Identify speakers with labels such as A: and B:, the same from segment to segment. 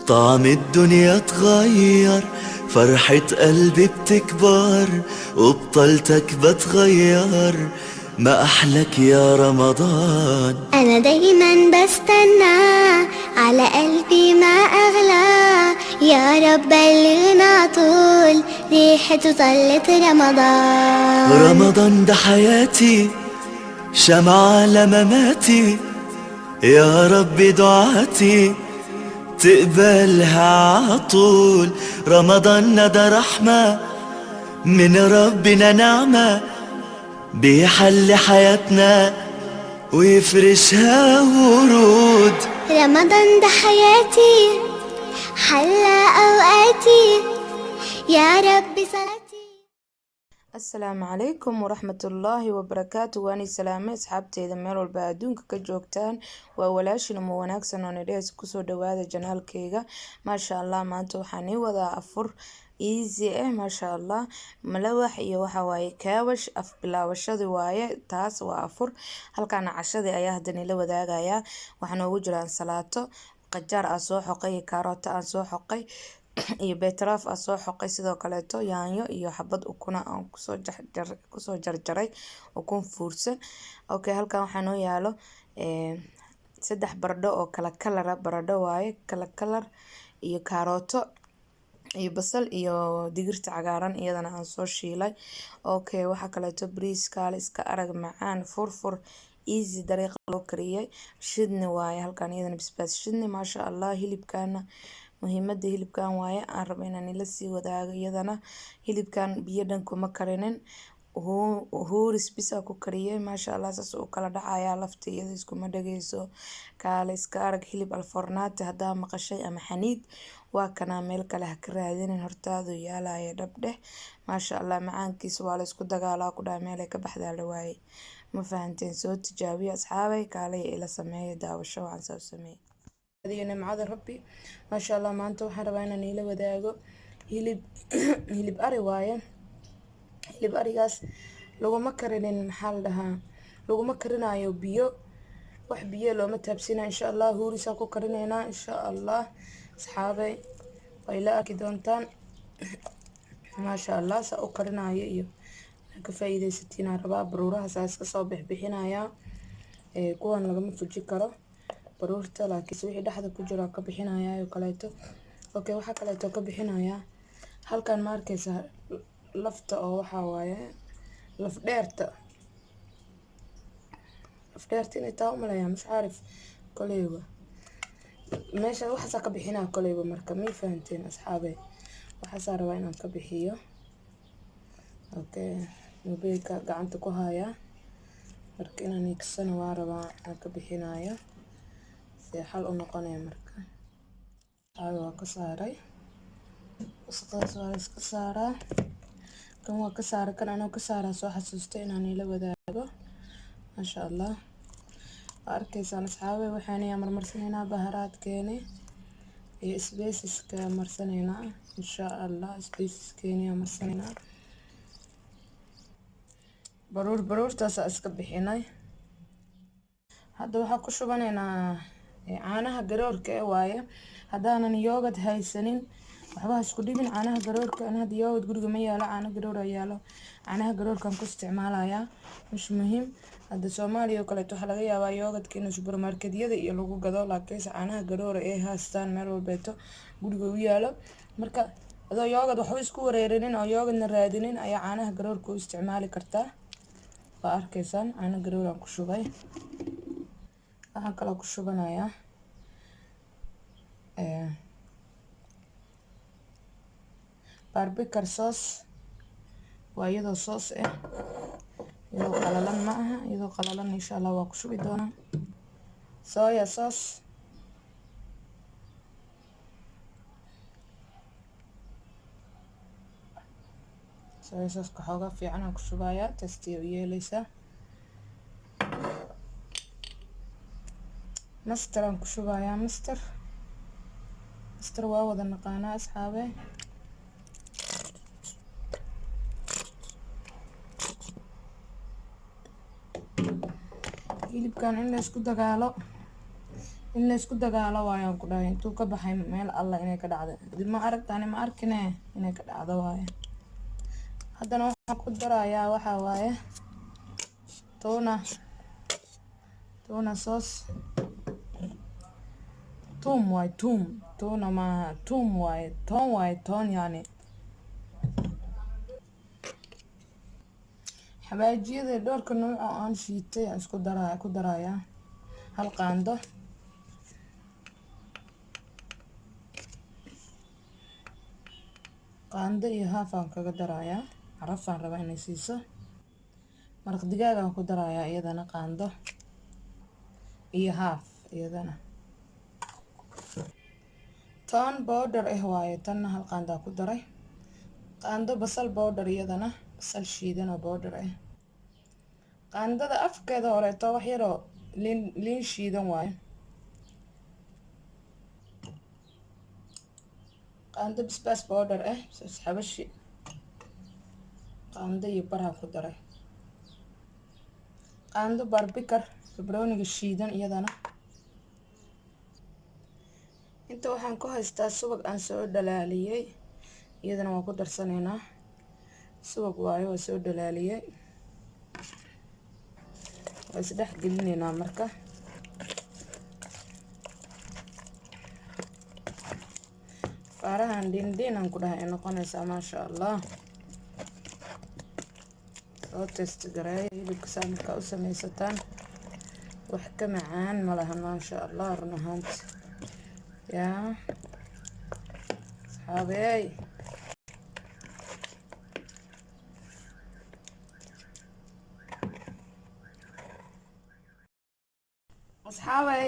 A: طعم الدنيا اتغير، فرحة قلبي بتكبر وبطلتك بتغير. ما أحلك يا رمضان.
B: أنا دايما بستنى على قلبي ما أغلى، يا رب بلغنا طول ريحته طلت رمضان.
A: رمضان ده حياتي، شمعة لمماتي، يا رب دعاتي تقبلها عطول. رمضان ده رحمة من ربنا، نعمة بيحل حياتنا ويفرشها ورود.
B: رمضان ده حياتي، حلى أوقاتي، يا رب صلاتي.
C: Asalaamu calaykum waraxmatullaahi wabarakaatu. Waani salaamay asxaabteyda meel walba adduunka ka joogtaan. Waa walaashin uma wanaagsan oo nidhees. Kusoo dhawaada channelkeyga. Maasha Allah, maanta waxaan ii wadaa afur easy ah, maasha Allah. Malawax iyo waxa waaye kaawash af bilaawashadii waaye. Taas waa afur. Halkaana cashadii ayaa hadda nila wadaagayaa. Waxaa noogu jira ansalaato, qajaar aan soo xoqay iyo kaarooto aan soo xoqay iyo beetroot aan soo xoqay, sidoo kaleeto yaanyo iyo xabad ukuna aan kusoo jarjaray, ukun fuursan. Okay, halkan waxaa noo yaalo saddex baradho oo kala kalara, baradho waaye kala kalar, iyo kaarooto iyo basal iyo digirta cagaaran iyadana aan soo shiilay. Okay, waxaa kaleeto bariis kaale iska arag macaan, furfur, easy dariiqa loo kariyay. Shidni waaye halkan iyadana, basbaas shidni, maasha Allah. Hilibkana muhiimada hilibkan waaye aan rabo inaan ila sii wadaago iyadana. Hilibkan biyo dhan kuma karinin, huuris bis aa ku kariyay, maasha Allah. Saas uu kala dhacayaa, lafta iyada iskuma dhageyso. Kaale iska arag hilib alfornaati haddaa maqashay ama xaniid, waa kanaa, meel kale ha ka raadinin, hortaadu yaalaya dhabdheh, maasha Allah. Macaankiisa waa la isku dagaalaa ku dhahay, meel ay ka baxdaa la waayay. Ma fahanteen? Soo tijaabiya asxaabay, kaalaya ila sameeya. Daawasho waxaan soo sameeyay iyo nimcada Rabbi, maasha Allah. Maanta waxaan rabaa inaan ila wadaago hilib, hilib ari waaye. Hilib arigaas laguma karinin, maxaa la dhahaa, laguma karinayo biyo, wax biyo looma taabsina, insha Allah. Huurisaa ku karineynaa, insha Allah. Asxaabay, way la arki doontaan, maasha Allah, saa u karinayo iyo inaad ka faa'iidaysatiin aan rabaa. Baruurahaas iska soo bixbixinayaa, kuwan lagama fuji karo baruurta, laakiinse wixii dhexda ku jira ka bixinayaa oo kaleeto. Okay, waxaa kaleeto ka bixinayaa halkan, ma arkeysaa lafta oo waxaa waaye laf dheerta, laf dheerta inay taa umaleeyaa, mas caarif koleyba meesha waxaasaa ka bixinaa koleyba. Marka may fahanteen asxaabey? Waxaasaa rabaa inaan ka bixiyo. Okay, mobiilka gacanta ku hayaa, marka inaan igsana waa rabaa aan ka bixinayo see xal u noqonaya. Marka asxaabe, waa ka saaray wasaqdaas, waa la iska saaraa. Kan waa ka saaray, kan anoo ka saaraa soo xasuustay inaan ila wadaago, maasha Allah. Waa arkaysaan asxaabe, waxaan ayaa marmarsanaynaa baharaadkeeni iyo spiceska marsanaynaa, insha Allah. Spiceskeeni ayaa marsanaynaa. Baruur baruurtaasaa iska bixinay. Hadda waxaa ku shubanaynaa caanaha garoorka ee waaye. Haddaanan yogurt haysanin, waxba ha isku dhibin, caanaha garoorka. Ani hadda yogurt guriga ma yaalo, caano garoor ayaa yaalo, caanaha garoorkaan ku isticmaalayaa. Mush muhiim, hadda Soomaaliya oo kaleeto waxaa laga yaabaa yogurtka in supermarketyada iyo lagu gado, laakiinse caanaha garoora ay haystaan meel walbeeto guriga u yaalo. Marka adoo yogurt waxba isku wareerinin oo yogurtna raadinin ayaa caanaha garoorka u isticmaali kartaa. Waa arkaysaan, caano garooraan ku shubay. Waxaan kaloo ku shubanayaa barbecue sauce. Waa iyadoo sauce ah, iyadoo qalalan ma aha. Iyadoo qalalan insha Allah waa ku shubi doonaa. Soya sauce, soya sauceka xoogaa fiican aan ku shubayaa, tasty u yeeleysaa. Mustard aan ku shubayaa. Mustard, mustard waa wada naqaanaa asxaabe. Hilibkan in la isku dagaalo In laysku dagaalo waayaan ku dhahay. Intuu ka baxay meel alla inay ka dhacdo ma aragtaani, ma arkine inay ka dhacdo waaye. Haddana waxaan ku darayaa waxaa waaye tuna, tuna sauce, tuum waaye, tuum, tuna maaha, tuum waaye, toon waaye, toon yani. Xawaajiyada dhowrka nooc oo aan shiitay aan isku daraya, ku darayaa hal qaando. Qaando iyo haaf aan kaga darayaa, carafaan rabaa inay siiso. Maraq digaag aan ku darayaa iyadana qaando iyo haaf iyadana. Toon powder ah waaye tanna, hal qaandaa ku daray. Qaando basal powder iyadana, basal shiidan oo powder ah. Qaandada afkeeda horeeto wax yaroo liin, liin shiidan waaye. Qaando basbaas powder ah, basbaas xabashi, qaando iyo barha ku daray. Qaando paprika, barbarooniga shiidan iyadana. Inta waxaan ku haystaa subag aan soo dhalaaliyey, iyadana waan ku darsanaynaa. Subag waayo, waa soo dhalaaliyey. Waa isdhex gelinaynaa. Marka faarahan dhiindhiin aan ku dhahay ay noqonaysaa, maasha Allah. Soo test gareeya hilibka saa markaa u sameysataan, wax ka macaan ma lahan, maasha Allah. Run ahaanti yaa asxaabey. Asxaabay,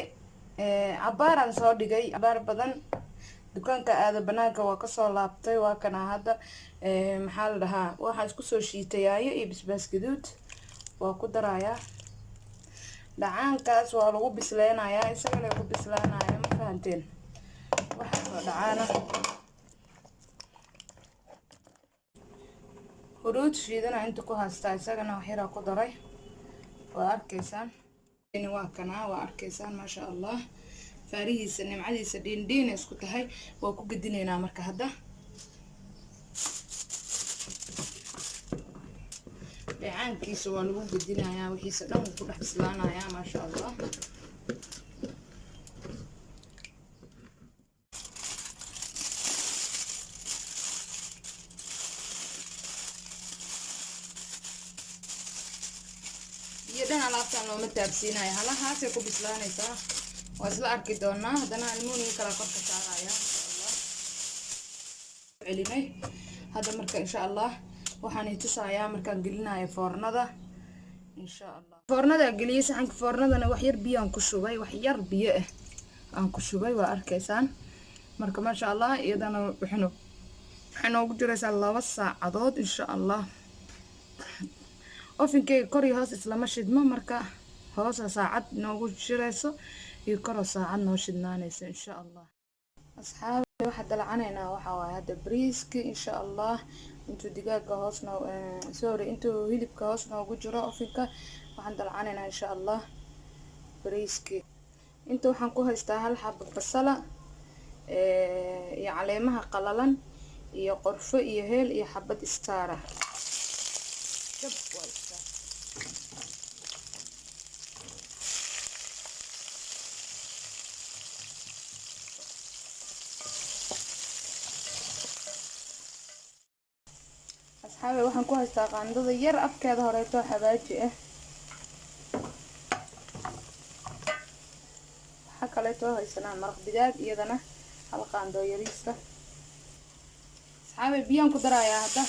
C: cabaaraan soo dhigay, cabaar badan. Dukaanka aada banaanka waa kasoo laabtay, waa kana hadda. Maxaa la dhahaa, waxaan isku soo shiitay yaayo iyo basbaas gaduud, waa ku darayaa. Dhacaankaas waa lagu bisleynayaa, isaga lagu bislaanaya, ma fahanteen? Waxaasoo dhacaana huruud shiidana inta ku haystaa, isagana wax yaraa ku daray. Waa arkaysaan, waa kanaa, waa arkaysaan, maasha Allah. Faarihiisa nimcadiisa dhiindhiina isku tahay. Waa ku gedinaynaa marka hadda. Dheecaankiisa waa lagu gedinayaa, wixiisa dhan wuu ku dhex bislaanayaa, maasha Allah. Biyo dhan alaabtaan looma taabsiinayo, halahaasay ku bislaanaysaa. Waa isla arki doonaa. Haddana almuuniga kala korka saaraya, insha Allah. Celinay hadda. Marka insha Allah waxaan i tusayaa markaan gelinayo foornada, insha Allah. Foornada geliyey, saxanka foornadana wax yar biyo aan ku shubay, wax yar biyo ah aan ku shubay, waa arkaysaan. Marka maasha Allah, iyadana waxay noogu jiraysaa 2 saacadood, insha Allah. Ovenkeyga kor iyo hoos islama shidmo, marka hoosa saacad noogu jirayso iyo koroo saacad noo shidnaanayso, insha Allah. Asxaabi, waxaa dalacanaynaa waxaa waaye hadda bariiski, insha Allah. Intuu digaaga hoos noo, sorry, intuu hilibka hoos noogu jiro ovenka, waxaan dalacanaynaa, insha Allah, bariiski. Inta waxaan ku haystaa hal xabo basala iyo caleemaha qalalan iyo qorfo iyo heel iyo xabad istaara jab waa istaar. Asxaabi, waxaan ku haystaa qaandada yar afkeeda horeeto xawaaji ah. Waxaa kaleeto haysanaa maraq digaag, iyadana hal qaandoo yariisa. Asxaabi, biyaan ku darayaa hadda,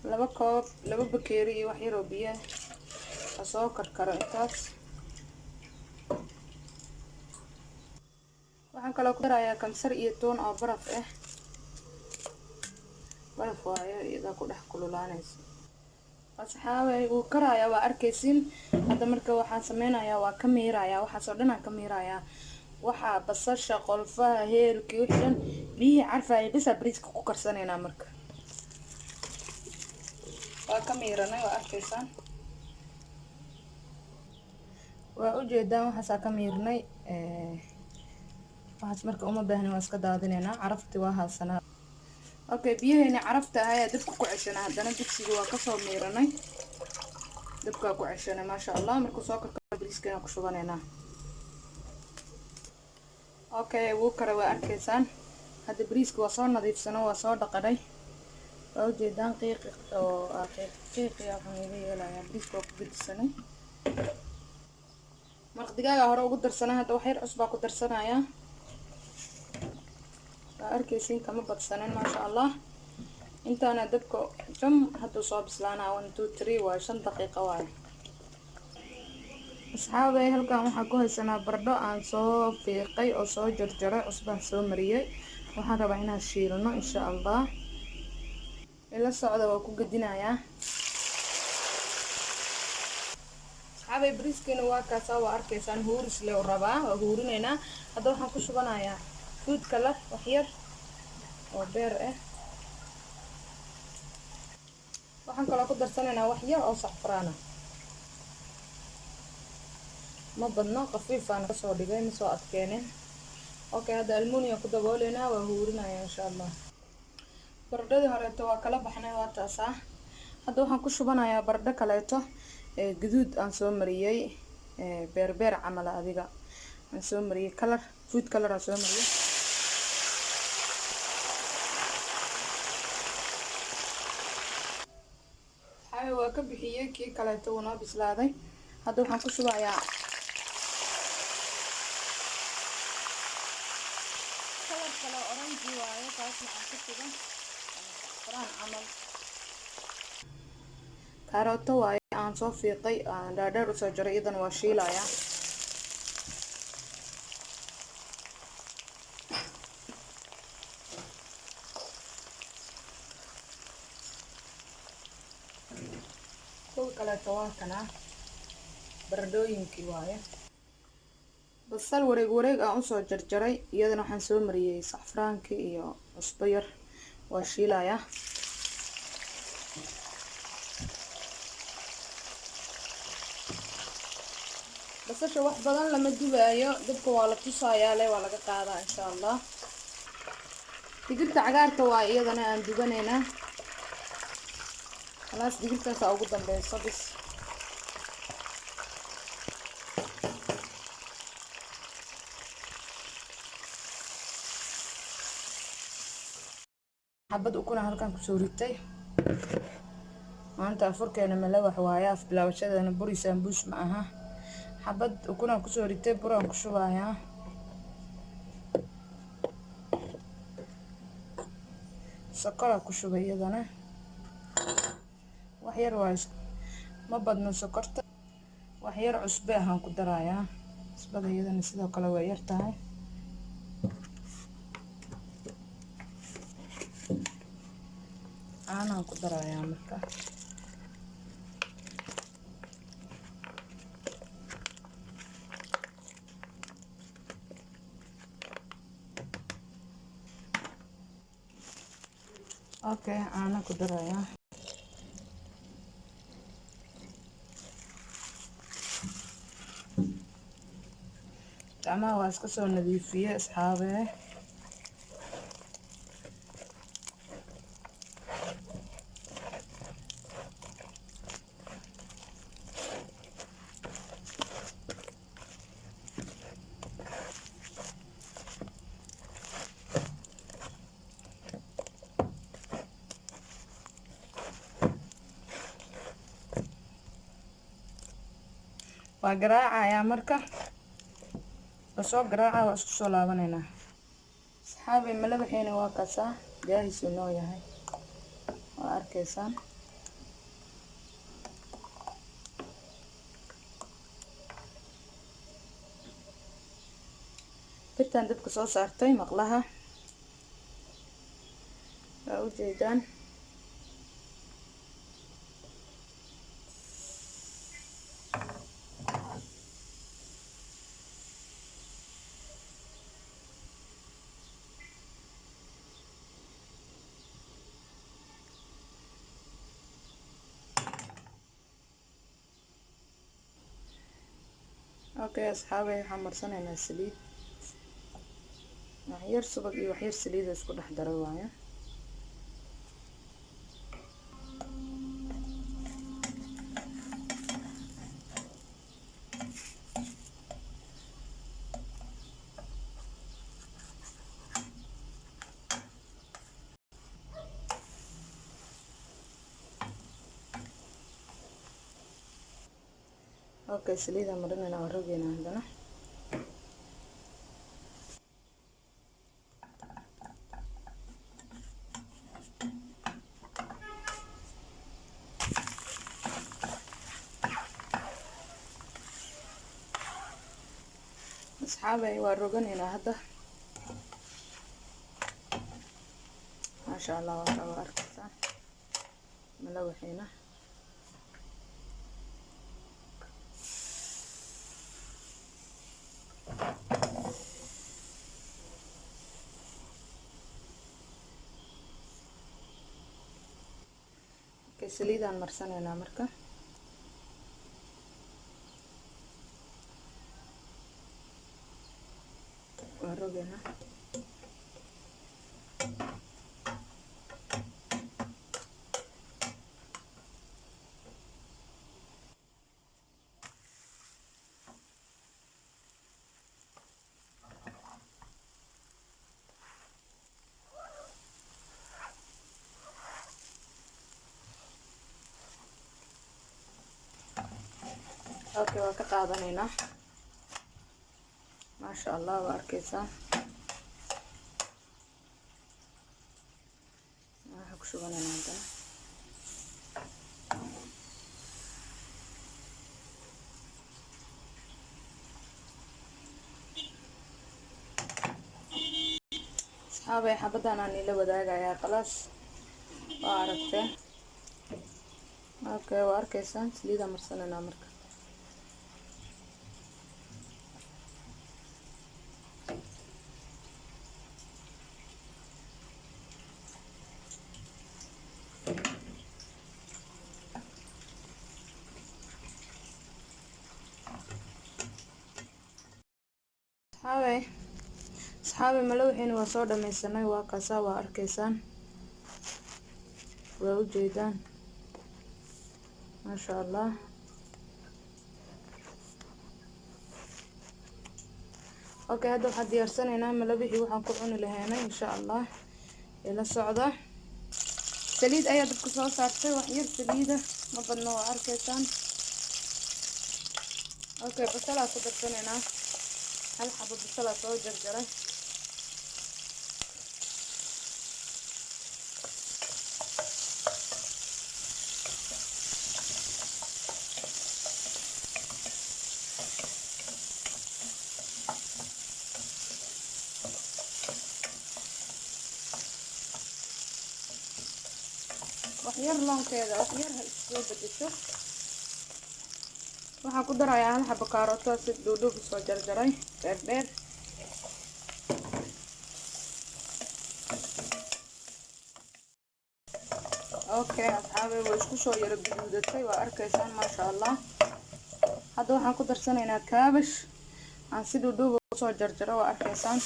C: 2 koob, 2 bakeeri iyo wax yaroo biyo ha soo karkaro intaas. Waxaan kaloo ku darayaa kamsar iyo toon oo baraf ah, baraf waayo, iyadaa ku dhex kululaanaysa. Asxaabay, wuu karayaa, waa arkaysiin. Hadda marka waxaan sameynayaa, waa ka miirayaa waxaasoo dhan aan ka miirayaa, waxaa basasha, qolfaha, heelkii, wixii dhan, biyihii carfaaya bisaa bariiska ku karsanaynaa. Marka waa ka miiranay, waa arkaysaan. Waa ujeedaan, waxaasaa ka miirnay. Waxaas marka uma baahni, waa iska daadineynaa. Carafti waa haasanaa. Okay, biyaheeni carafta ayaa dabka ku ceshanaa. Haddana digsiga waa kasoo miiranay, dabkaa ku ceshanay. Maasha Allah, markuu soo karkaro bariiskeena ku shubaneynaa. Okay, wuu kara, waa arkaysaan. Hadda bariiska waa soo nadiifsano, waa soo dhaqanay. Waa ujeedaan, qiiqi oo qiiqiya waxaan iga yeelayaa. Bariiska waa ku gedisanay. Maraq digaaga hore ugu darsanay, hadda wax yar cusbaa ku darsanayaa. Waa arkaysiin, kama badsanin. Maasha Allah, intaana dabka jam hadduu soo bislaanaa. One, two, three, waa 5 daqiiqo waaye. Asxaabey, halkan waxaa ku haysanaa baradho aan soo fiiqay oo soo jarjaray, cusbaan soo mariyey. Waxaan rabaa inaan shiilno, insha Allah. Ila socda, waa ku gedinayaa. Asxaabey, bariiskiina waa kaasaa, waa arkaysaan. Huuris le u rabaa, waa huurinaynaa. Hadda waxaan ku shubanayaa food color wax yar oo beer ah. Waxaan kaloo ku darsanaynaa wax yar oo sacfraan ah, ma badno, khafiifaan kasoo dhigay, ma soo adkeenin. Okay, hadda almunia ku dabooleynaa, waa huurinaya, insha Allah. Baradhadii horeeto waa kala baxnay, waa taasaa. Hadda waxaan ku shubanayaa baradho kaleeto ee gaduud aan soo mariyey, beerbeer camal adiga aan soo mariyey, color, food color aan soo mariyey. Xaawi waa ka bixiyey, kii kaleeto wuu noo bislaaday. Hadda waxaan ku shubayaa color kale, orange waaye kaasna aan ku shuban, sacfaraan camal. Kaarooto waaye aan soo fiiqay, aan dhaadheer usoo jaray, iyadana waa shiilayaa. Kuwa kaleeto waa kanaa, baradhooyinkii waaye. Basal wareeg wareeg aan usoo jarjaray, iyadana waxaan soo mariyey sacfraankii iyo cusbo yar, waa shiilayaa. Basasha wax badan lama dubaayo, dabka waa la tusayaa le, waa laga qaadaa, insha Allah. Digirta cagaarka waa iyadana aan dubanaynaa. Khalaas, digirtaasaa ugu dambeyso bis. Xabad ukuna halkan kusoo ritay. Maanta afurkeena malawax waaye, af bilaabashadeena buri sambuus ma aha. Xabad ukunaan kusoo ritay, buraan ku shubayaa. Sokoraa ku shubay iyadana wax yar waa, ma badno sokorta. Wax yar cusbe ahaan ku darayaa. Cusbada iyadana sidoo kale way yar tahay. Caanaan ku darayaa marka. Okay, caana ku darayaa. Gacmaha waa iska soo nadiifiyey, asxaabee. Waa garaacayaa marka, lasoo garaaca, waa isku soo laabanaynaa. Asxaabay, malawaxeena waa kaasaa, jaahisuu noo yahay, waa arkaysaan. Birtaan dabka soo saartay maqlaha, waa ujeedaan. Okay asxaabay, waxaan marsanaynaa saliid, waxyar subag iyo waxyar saliida isku dhex daray waayo. Okay, saliidaan marinayna, waa rogeynaa haddana. Asxaabay, waa roganaynaa hadda. Maasha Allah, waa waa arkaysaa malawaxiina. Okay, saliidaan marsanaynaa marka. Waa rogeynaa. Okay, waa ka qaadanaynaa. Maasha Allah, waa arkaysaa. Waxaa ku shubanaynaa haddana. Asxaabay, xabadan aan ila wadaagayaa. Khalaas, waa aragteen. Okay, waa arkaysaan, saliida marsanaynaa marka. Asxaabay, asxaabay, malawaxiina waa soo dhammaysanay. Waa kaasaa, waa arkaysaan, waa ujeedaan. Maasha Allah. Okay, hadda waxaan diyaarsanaynaa malabixii waxaan ku cuni lahaynay, insha Allah. Ila socda. Saliid ayaa dabka soo saartay, wax yar saliida, ma badno, waa arkaysaan. Okay, basalaa ku darsanaynaa, hal xabo basalaa soo jarjaray. Wax yar loonkeeda, wax yar ha isoo bedesho. Waxaan ku darayaa hal xabo kaarooto, si dhuudhuub soo jarjaray, dheer dheer. Okay asxaabay, way isku soo yaro guduudatay, waa arkaysaan. Maasha Allah. Hadda waxaan ku darsanaynaa kaabash aan si dhuudhuub usoo jarjaro, waa arkaysaan.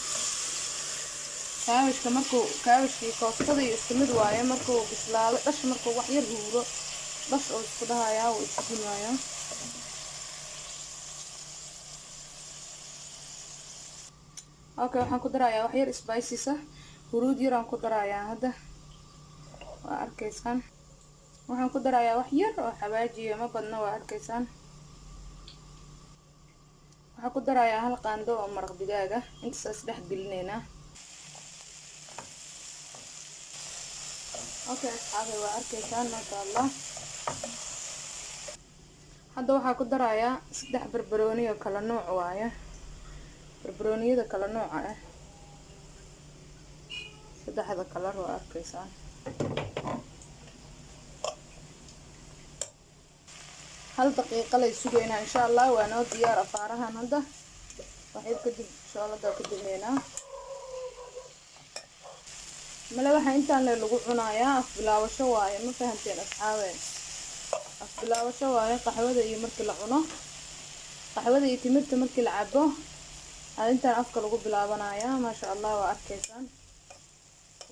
C: Kaabashka markuu, kaabashkii koostada iyo isku mid waaye, markuu bislaado dhash, markuu wax yar huuro dhash oo isku dhahayaa, wuu isku gumayaa. Okay, waxaan ku darayaa wax yar spices ah, huruud yar aan ku darayaa hadda, waa arkaysaan. Waxaan ku darayaa wax yar oo xawaajiya, ma badno, waa arkaysaan. Waxaan ku darayaa hal qaando oo maraq digaag ah. Intaas dhex gelinaynaa. Okay asxaabay, waa arkaysaan. Maasha Allah. Hadda waxaa ku darayaa 3 barbarooni oo kala nooc waaye, barbarooniyada kala nooca ah, saddexda kalar, waa arkaysaan. Hal daqiiqo lay sugaynaa, insha Allah. Waa noo diyaar afaarahan. Hadda waxyar kadib shoolada ku dumeynaa. Male waxaa intaan le lagu cunayaa, af bilaabasho waaye, ma fahanteen asxaabe? Af bilaabasho waaye, qaxwada iyo markii la cuno. Qaxwada iyo timirta markii la cabo, intaan afka lagu bilaabanayaa. Maasha Allah, waa arkaysaan,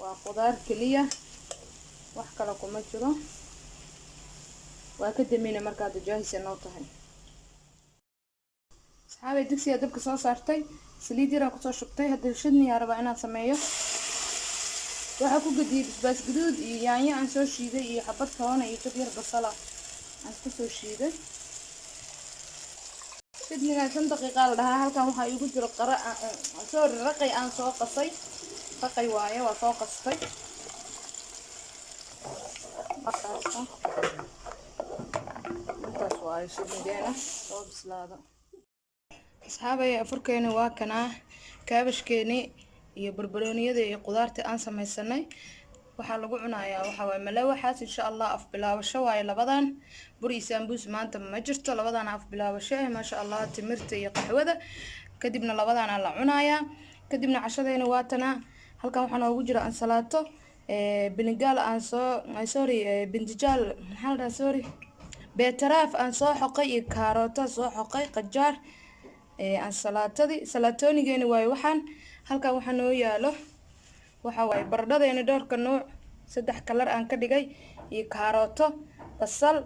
C: waa qudaar keliya, wax kale kuma jiro. Waa ka damina marka hadda jaahisa noo tahay. Asxaabay, digsigaa dabka soo saartay, saliid yaraa kusoo shubtay. Hadda shidniyaa rabaa inaan sameeyo. Waxaa ku gediyey basbaas guduud iyo yaanyo aan soo shiiday iyo xabad toona iyo jab yar basala aan isku soo shiiday. Shidnigan 5 daqiiqaa la dhahaa. Halkan waxaa iigu jiro qara, sorry, raqay aan soo qasay. Raqay waaye, waa soo qastay. Intaas waaye shidnigeena soo bislaado. Asxaabay, afurkeeni waa kanaa, kaabashkeeni iyo barbarooniyada iyo qudaartii aan sameysanay. Waxaa lagu cunayaa waxaa waaye malawaxaas, insha Allah. Af bilaabasho waaye labadan. Bur iyo saambuus maanta ma jirto, labadan af bilaabasho eh, maasha Allah. Timirta iyo qaxwada kadibna labadaana la cunayaa, kadibna cashadeena waa tanaa. Halkan waxaa noogu jira ansalaato, binigaal aan soo, sorry, bindijaal, maxaa la dhahaa, sorry, beetaraaf aan soo xoqay iyo kaarooto soo xoqay, qajaar, ansalaatadii salaatoonigeeni waaye. Waxaan halkan waxaa noo yaalo waxa waaye baradhadeeni dhowrka nuuc, saddex kalar aan ka dhigay, iyo kaarooto, basal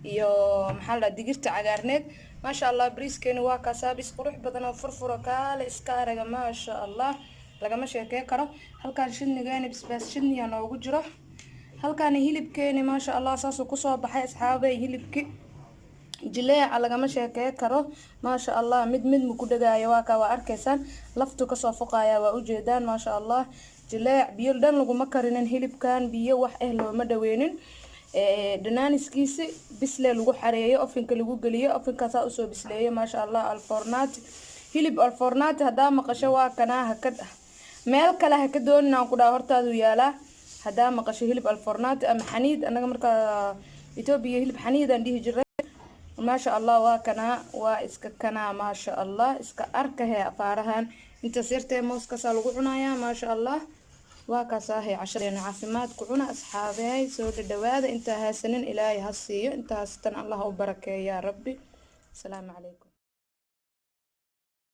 C: iyo maxaa la dhahaa, digirta cagaarneed. Maasha Allah, bariiskeeni waa kaasaa, bis qurux badan oo furfuro, kaale iska araga, maasha Allah, lagama sheekey karo. Halkaan shidnigeeni, basbaas shidniya noogu jiro. Halkaana hilibkeeni, maasha Allah, saasuu kusoo baxay. Asxaabey, hilibki jileeca lagama sheekey karo, maasha Allah. Mid mid ma ku dhagaayo, waa kaa, waa arkaysaan, laftu kasoo fuqaya, waa ujeedaan, maasha Allah. Jileec, biyo dhan laguma karinin hilibkan, biyo wax eh looma dhaweynin. Dhanaaniskiisi bisle lagu xareeyo, ovenka lagu geliyo, ovenkaasaa usoo bisleeyo, maasha Allah. Alfornati, hilib alfornati haddaa maqasho waa kanaa. Haka meel kale haka doonin, aan ku dhaha, hortaadu yaalaa. Haddaa maqasho hilib alfornati ama xaniid, annaga markaa Etoobiya hilib xaniidaan dhihi jiray. Maasha Allah, waa kanaa, waa iska kanaa, maasha Allah. Iska arkahe afaarahan, intaas yartee mooskaasaa lagu cunayaa, maasha Allah. Waa kaasaahay cashadeena, caafimaad ku cuna asxaabey. Soo dhadhawaada. Intaa haysanin Ilaahay ha siiyo, intaa haysatan Allah u barakeeya yaa Rabbi. Asalaamu calaykum.